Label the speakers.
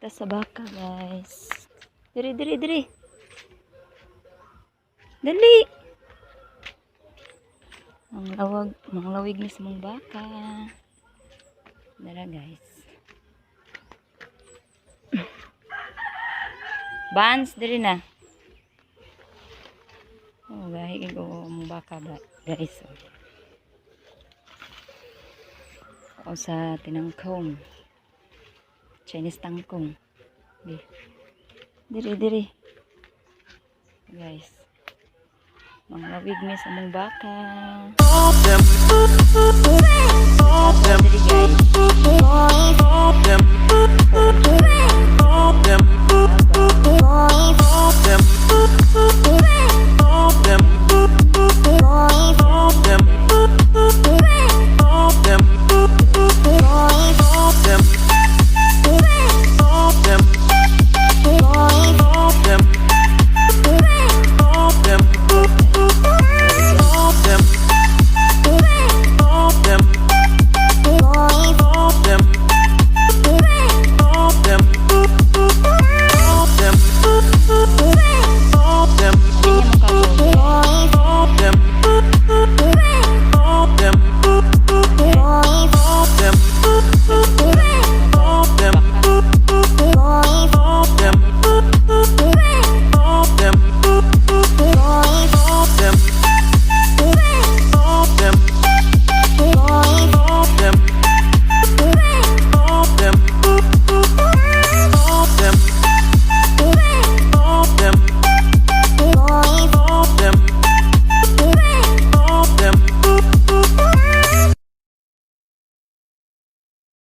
Speaker 1: Ta sa baka, guys. Diri, diri, diri. Dali. Ang lawag, manglawig ni sa mong baka. Dara, guys. Bans, diri na. Oh, gahi ko mong baka ba, guys. Oh. O sa tinangkong. Chinese tangkong. Di. Diri, diri. Guys. Manglawig mi sa mong baka. Diri, guys.